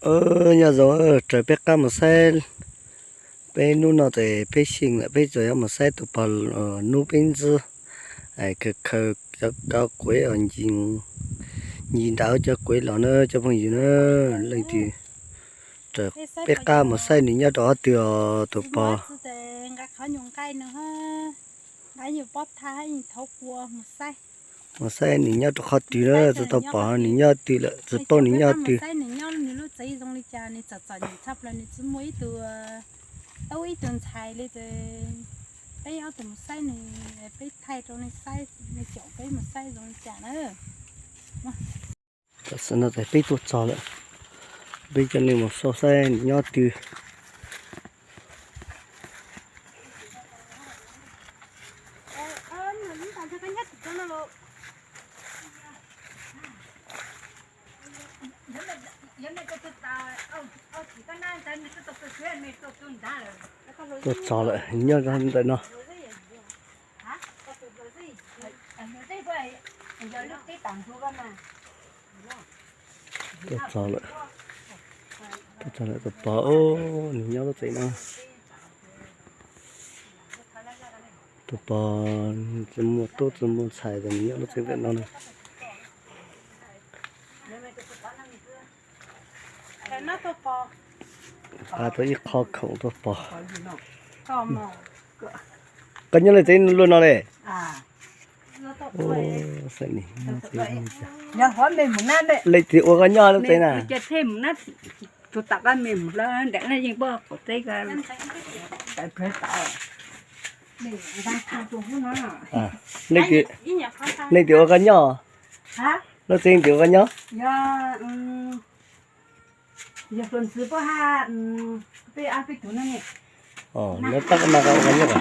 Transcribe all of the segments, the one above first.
Nyob zoo, raws peb qab mus saib, peb hnub no ces peb xyeej lawm, peb tseem yuav mus saib tus pog hnub peb ntxub, khaws khaws cov kuav, ncig nram cov kuav los na cov phooj ywg na. Leej twg raws peb qab mus saib nws nyob rau qhov twg os tus pog. Mus saib nws nyob rau qhov twg na, tsis tau pom nws nyob twg lawm, tsis paub nws nyob twg. Peb ob tug mus saib nws, peb thaij rau nws saib, nws caum peb mus saib zoo li cas na. Tam sim no ces peb tuaj txog lawm, peb coj nej mus xauj saib nws nyob twg. Tuaj txog lawm, nyob ntawm no. Tuaj txog lawm, tuaj txog lawm tus pog, nws nyob lub tsev no. Tus pog tsis muaj tub tsis muaj ntxhais ces nws nyob lub tsev ntawm no na. Nqa tau ib qho khoom tuaj pov. Koj nyob lub tsev luaj no li? Leej twg ua koj nyob lub tsev na? Leej twg ua koj nyob? Lub tsev twg ua koj nyob? Yog tus ntxhw poj ha, peb ob peb tug no ne. Nyob tab koj mas koj ua koj nyob.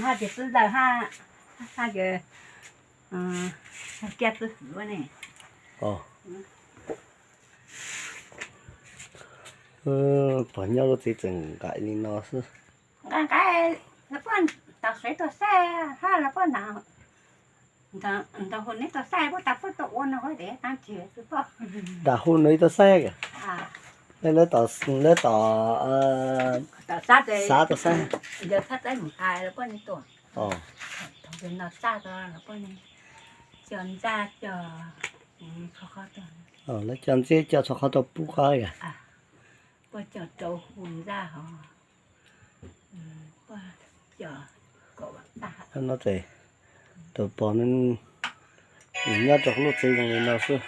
Haj tias txwv ntawd ha, haj tias kiag txwv hwv ne. Pog nyob lub tsev tseem nqaim li no xwb. Nqa nqa, lawv poj tau sev tuaj saib hab, lawv poj nta hu neb tuaj saib, poj tas poj tuaj ua no hu tes tag tsis tsis poj. Nta hu neb tuaj saib, lawv tom, lawv tom xav tuaj saib. Yog txhab txaib mus nqa lawv poj niam tuaj. Thaum no txaj ko lawv poj niam coj ntsaj coj, lawv coj ntsej coj txhua qhov tuaj pub qab yom. Poj coj rau hu ntsaj hov. No ces tus pog nws nyob rau lub tsev zoo li no xwb,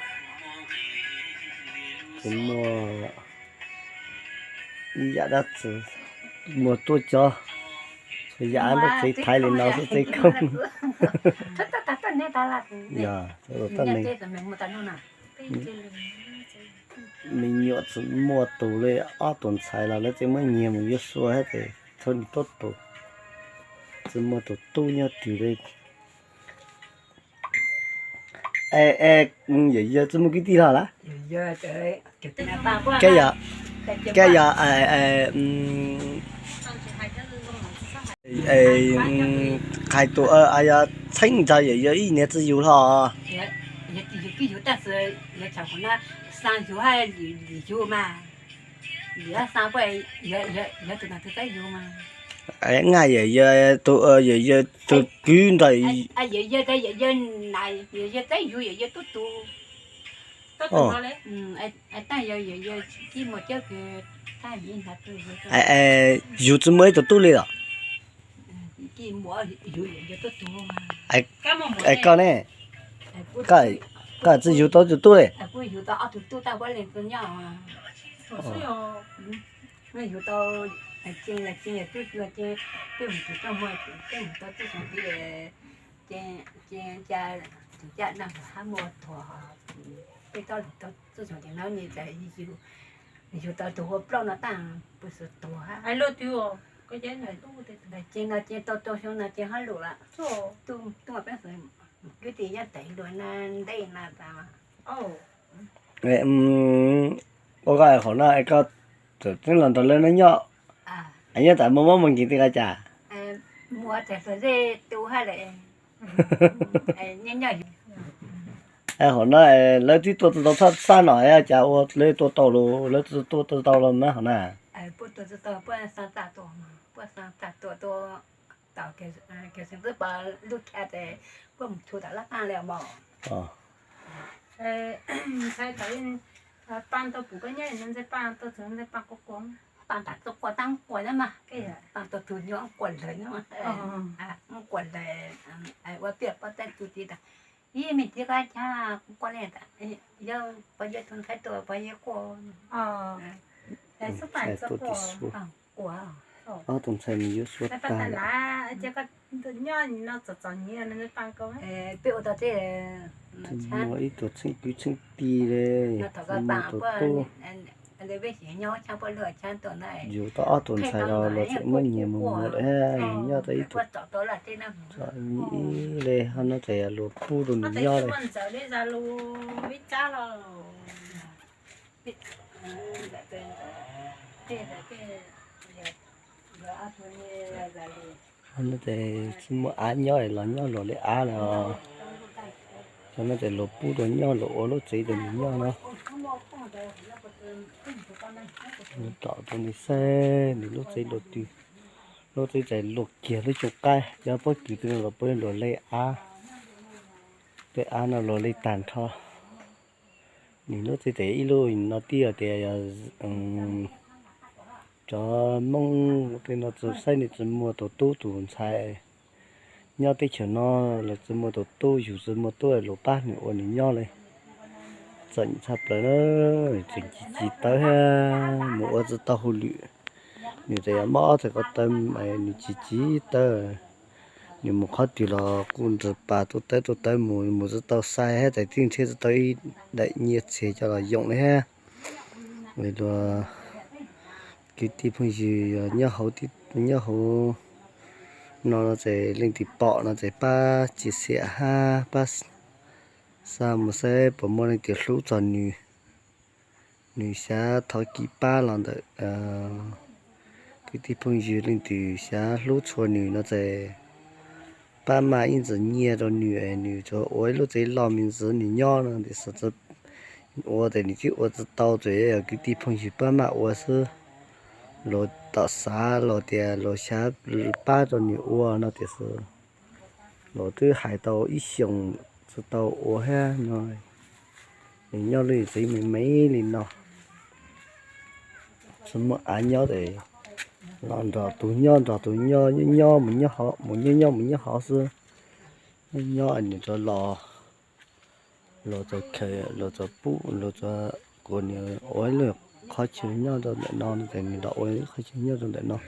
tsis muaj ib yam dab tsi, muaj tuaj cov, txhua yam lub tsev thaiv li no xwb, tsev koob. Yog, me nyuam tsis muaj tus li, ob tug ntxhais los lawv tseem muab nyiag mus yuav xua thiab ces txhua tus tuaj tus, tsis muaj tus tub nyob twg li. Es yawm yawg tsis muaj kwv tij los lawm? Koj yog, koj yog, qhais tus, yog txheeb ntawd yawm yawg ib niam txiv yug los? Nyaj yawm yawg tus, yawm yawg tus kwv ntawd. Yug tsis muaj ib tug tub li los? Es koj ne, koj tsis yug tau tus tub li? Yug tau tus hu plaub no tag, puas xav tuag hab. Ces no ces tau rau xyoo no ces hab lus lawm. Tuaj peb xwb, kwv tij nyob tes luag na, ntej na tas. Ua koj hauv no es koj tseem los nrog lawv nyob, nyob tas muaj mob muaj nkeeg tej ko cas? Muaj, tas xyov zej tu hab lawm. Hauv no lawv twb tua tsis tau txhaj xaj no, cas ua lawv tua tau los, lawv tua tsis tau los na hauv na? Puab xaa tam tuam, puab xaa tam tuam tua tom kev xeev twb pas lub chaw tes puab mus txhua tom laj paaj le mog. Ntxhais tau paaj tau pum koj nyob no ntxhais paaj tau txhua ntxhais paaj quas quas, paaj tam tuam quas taab quas na mas, paaj tau tug nyuag quas lawm na, quas lawm, ua piaj pob tab tug ti tas, ib me txiv koj chaw quas le, yog pog yog tug ntxhais tuaj pog yog quas. Ob tug ntxhais nws yuav suav tag lawm. Peb ua tau tej, muaj ib tug tsheej kwv tsheej tij le, muaj tus tub. Yus tau ob tug ntxhais los, los tseem muab nyiag mus muag lawm, nyob tau ib tug, ib le hov no ces luag pub rau nws nyob li. Hov no ces tsis muaj av nyob los nyob luag li av los, cov no ces luag pub rau nyob, luag ua lub tsev rau nws nyob no. Tom rau nws xwb, nws lub tsev luag twg, lub tsev txais luag kiag lub xyoo qaib, cov pob kws twg no los puav leej luag li av, tej av no luag li tag nrho. Nws lub tsev tes ib lub no tib yog tias yog cov Hmoob tej no tsis saib nws tsis muaj tus tub tus ntxhais nyob teb chaws no, los tsis muaj tus tub yug tsis muaj tub los pab nws ua nws nyob li. Txom nyem tshaj plaws na, tseem ci ci tawv thiab mus ua tsis tau hauj lwm. Nws tseem yog mob ob txhais ko taw, nws ci ci tawv. Nws mus qhov twg los kuj nrog pas tuaj tawv tuaj tawv mus, mus tsis tau sai thiab, txais tij nrhiav tsis tau ib daim nyiaj txiag coj los yoo li thiab. Luag kwv tij phooj ywg nyob hauv, nyob hauv no no ces leej twg pom no ces pab tsis xiam hab pab xa mus saib puas muaj leej twg hlub txog nws, nws xav thov kis pab los ntawm kwv tij phooj ywg leej twg xav hlub tshua nws no ces pab maj ib ntxiv nyiaj rau nws, nws tsuas ua ib lub tsev loj me ntxiv nws nyob no tiam sis ua tes nws twb ua tsis tau, tsuas yog kwv tij phooj ywg pab maj ua xwb. Luag tom xav los tias luag xav pab rau nws ua no tiam sis luag twb hais tau ib xyoos tsis tau ua thiab no. Nws nyob lub tsev me me li no, tsis muaj av nyob ces los nrog tus nyob nrog tus nyob, nyob mus nyob hauv, mus nyob nyob mus nyob hauv xwb. Nyob nyob nws tsuas los, luag tsuas khaws, luag tsuas pub, luag tsuas kuas nws ua ib lub qhov chaw nyob rau ntawm no, ces nws los ua ib qhov chaw nyob rau ntawm no.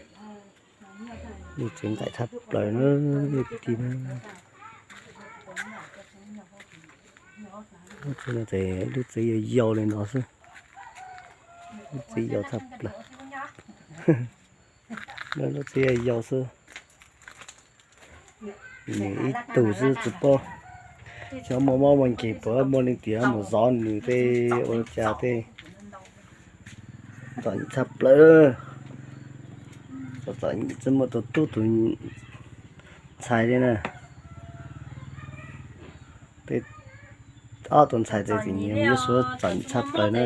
Lub tsev nqaim tshaj plaws na, kwv tij na. Lub tsev no ces lub tsev yau yau li no xwb. Lub tsev yau tshaj plaws. Lub tsev yau yau xwb. Nws ib tug xwb tsis paub, xyov muaj mob muaj nkeeg puas muaj leej twg mus zov nws tej ua cas tej. Txom nyem tshaj plaws, txom nyem tsis muaj tus tub tus ntxhais li na. Tej ob tug ntxhais ces tseem nyiam yuav suav, txom nyem tshaj plaws na.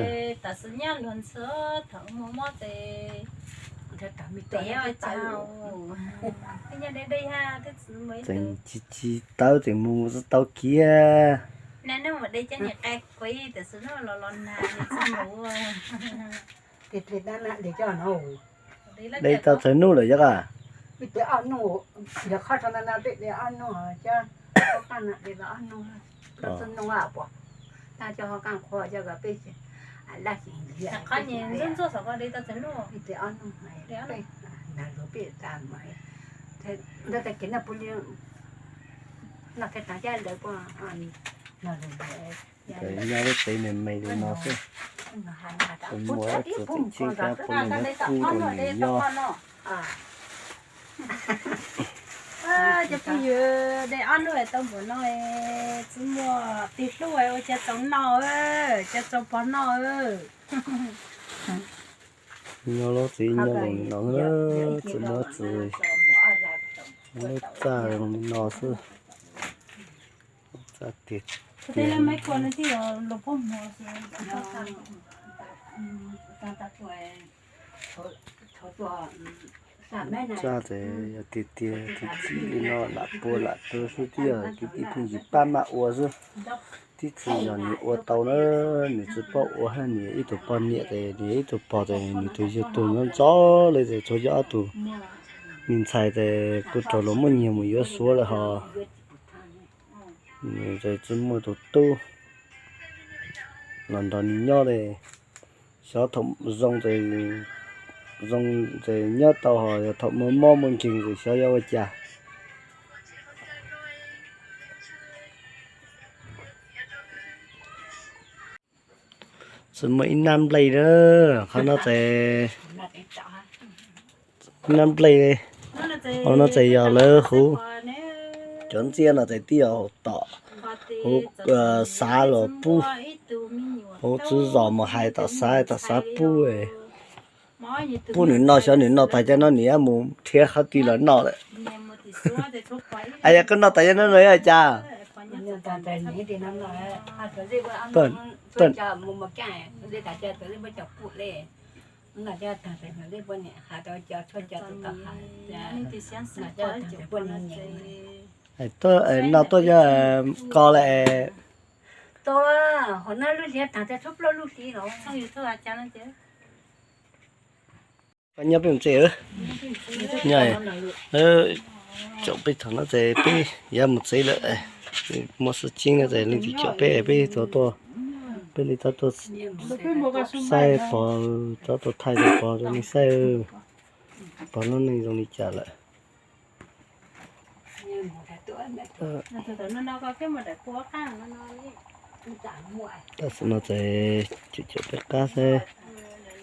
Tseem ci ci tawv tseem mus tsis tau kiag. De tau txhais nub lawm yog a? Nyob lub tsev me me li no xwb, tsis muaj txhua txheej teb chaws puav leej muab pub rau nws nyob. Cov phooj ywg, de ob hnub tau npaum no, tsis muaj tus hlub ua cas txaus noj, cas txaus pog noj. Nyob lub tsev nyob zoo li no, tsis muaj txi, lub txaj zoo li no xwb. Tiag tiag. Txaj ces yog tiag tiag tib txij li no lam puas lam tuag xwb, twb yog kwv tij phooj ywg pab maj ua xwb. Tib txwm yog nws ua tau na, nws tsis paub ua hab nws ib tug poj niam ces nws ib tug pog ces nws tus yug tug nyob ntxov li ces tshuav yog ob tug me ntxhais ces kuj raug luag muab nyiag mus yuav Suav lawm hos. Nws ces tsis muaj tus tub los nrog nws nyob li. Xyov thaum zoo, zoo ces nyob tau hos yog thaum muaj mob muaj nkeeg ces xyov yuav ua cas. Tsis muaj ib nab nplej na, qhov no ces ib nab nplej. Qhov no ces yog lawv huv, cov ntxiab no ces twb yog tom huv xav los pub, huv txwv zos mus hais tom xav, tom xav pub, pub nws noj, xyov nws noj tag cov no nws yuav mus nrhiav qhov twg los noj lawm. Yog koj noj tas cov no no yuav cas? Noj tuaj cov ko lawm. Koj nyob peb mus tsev, nyob, tsoom peb thaum no ces peb yuav mus tsev lawm. Muaj xwb tseeb no ces leej twg caum peb, peb tuaj, peb li tuaj saib pog, tuaj thaij pog rau nej saib, pog lub neej zoo li cas lawm. Tam sim no ces caum caum peb qab xwb,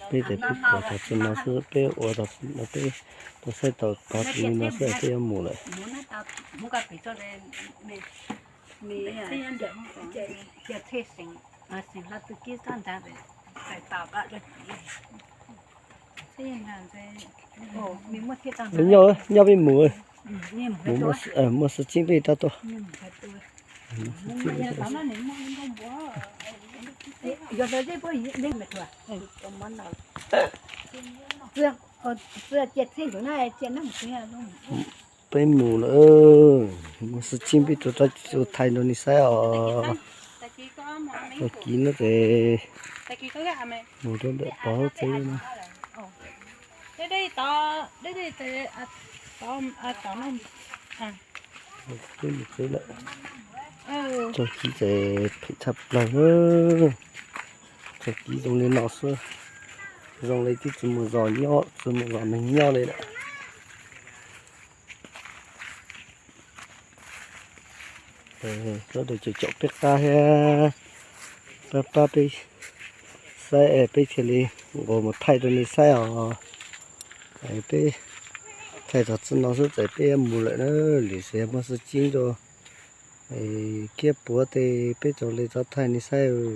peb ces peb pom thaum txij no xwb, peb ua tau, peb tuaj saib tau pog li no xwb peb yuav mus lawm. Nyob, nyob peb mus, muaj xwb tseeb peb rov tuaj. Peb mus lawm, muaj xwb tseeb peb rov tuaj thaij rau nej saib os. Tag kis no ces mus rau ntawm pog lub tsev no. Peb mus tsev lawm. Txoj kev ces phem tshaj plaws. Txoj kev zoo li no xwb, zoo li twb tsis muaj zos nyob, tsis muaj zos neeg nyob li lawm. Sawv daws caum caum peb qab thiab, pab pab peb saib es peb thiaj li nqus mus thaij rau nej saib os. Peb thaij txog txij no xwb ces peb yuav mus lawm na, lwm zaus muaj xwb tseeb rau kiab puav tej peb rov li rov thaij nej saib os.